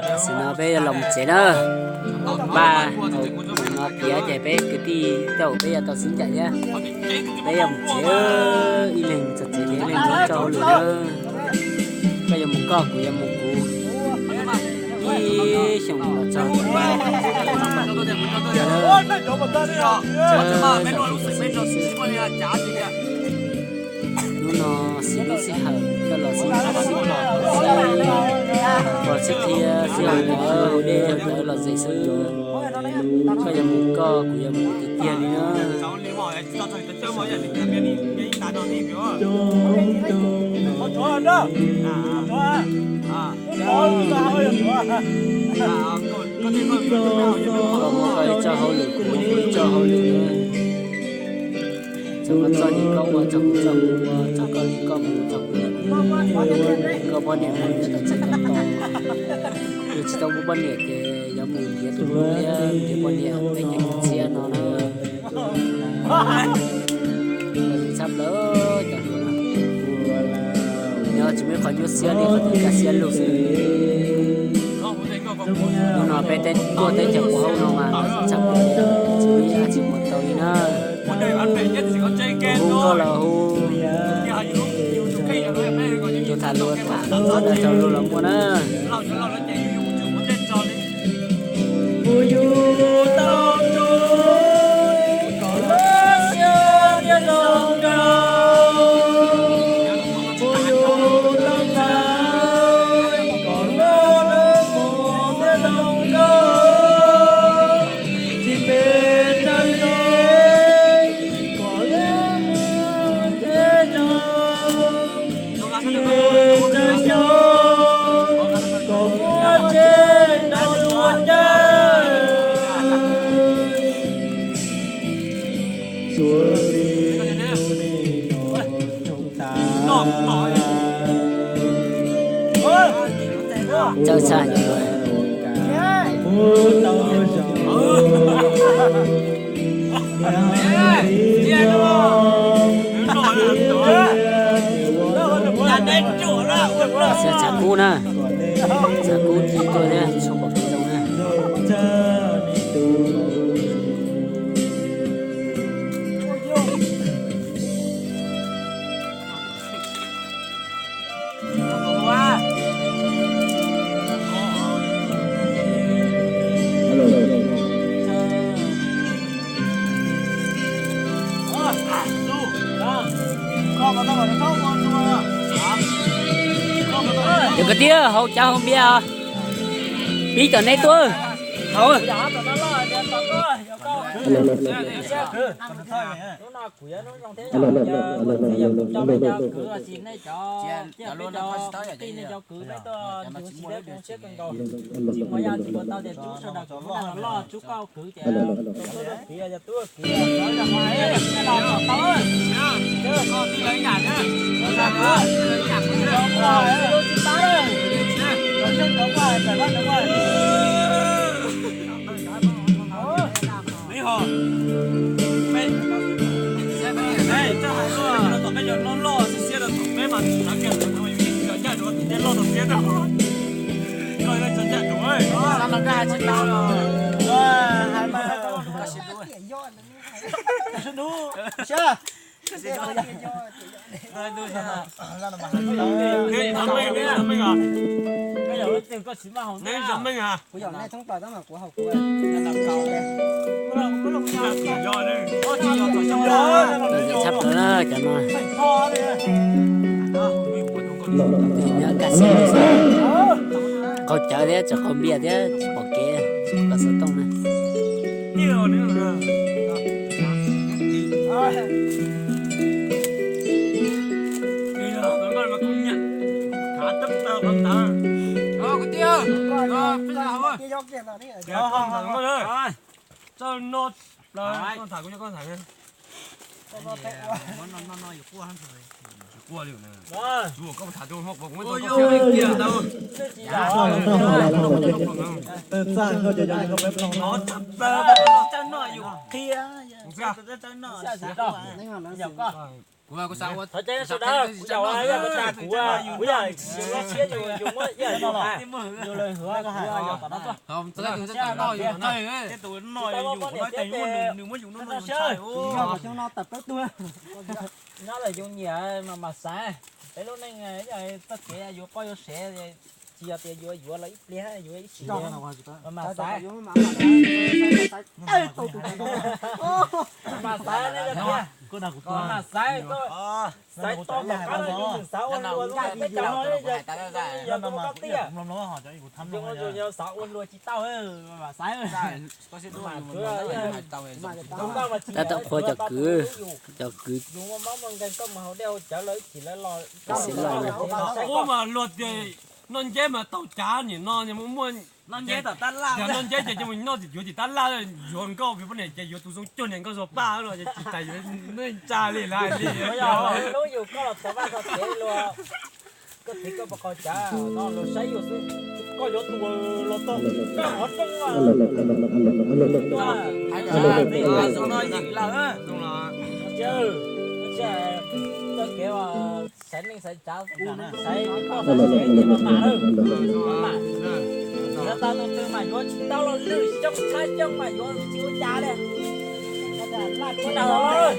Tam sim no peb yuav los mus tsev na. Npaj no tiav ces peb kwv tij tej zaum peb yuav tau sib ncaim thiab. Peb yuav mus tsev, ib leeg txog tsev ces ib leeg muab tso hauj lwm na. Koj yuav mus koj, kuv yuav mus kuv. Ib xyoos los txog. Hnub no xib lub sij hawm coj los sib ntsib sib pom, sib pom sib qhia, sib hais lus ua dej ua cawv los zem xwb. Koj yuav mus koj, kuv yuav mus tiag tiag li na. Koj muaj koj ib txoj hauj lwm, kuv muaj kuv ib txoj hauj lwm. Txog koj txoj ces koj ua, txog kuv txoj kuv ua, txog koj li koj mus, txog kuv li kuv mus. Koj poj niam nyob tom tsev koj tos, yus tsis tau muaj poj niam ces yuav mus nrhiav tus hlub thiab nrhiav poj niam peb nyias txiab no na. Txhaj plaws cov hluas no. Nyob tsis muaj ib qho nyuaj siab li qhov twg kaj siab lug xwb. Hnub no peb tuaj teb chaws Pub Hauj no mas txhaj plaws, tsis muaj ib yam tsis muaj tau li na. Hu nkauj los hu, tus tham luag tham, txhua dag txhua lug los muaj na. Txawj txhaj. Txhav kub na, txhav kub ci kawg thiab tsis pom kev zoo na. Cov kwv tij, haus cawv haus npias, pib tom nej tuaj haus. Tshaj plaws na cov no. Nyob kaj siab, qaug cawv thiab tsis qaug npias thiab tsis pom kev, tsis pom xov tooj na. Kuv, kuv xav ua, thov cai sawv daws, kuv yog, kuv yog, kuv yog siab yus, yus muab ib yam yus hais. Nyob lawm yus nyiam mas mas xaiv, peb lub neej yog txoj kev yuav poj yuav sev, tsis yog tias yuav yuav los ib pliag yuav ib sim, mas mas xaiv. Mas xaiv, mas xaiv, xaiv tau tom qab los yus xav ua luag, peb cov no yog koj tiag, yus xav ua luag tsis tau, mas xaiv. Tab tom qhuas cov kwv, cov kwv, yus muaj mob muaj nkeeg koj mus haus dej haus cawv los ib chim lawv los, ua mas luag tias noj nceb mas tau cav nim no muaj, noj nceb ces mus noj yuav tim tab laj, yuav nkauj poj niam ces yuav tus zoo cuag niam nkauj zog paj los tsis tas yuav neej tsa li lawm li. Lub yus koj los txog vaj txog tsev luag, koj txiv koj puas qaug cav no luag saib yus xwb, koj yuav tus los tau, koj qhov rooj hais txog no yeem lawm. Txoj kev xaiv neej xaiv tsav, xaiv koj xaiv sev ces mas mam lawm, mam, yuav tau tus twg mas yuav tsis tau los lwm xyoo txhab xyoo mas yuav tsis ua cas li. Laj kuj dag los,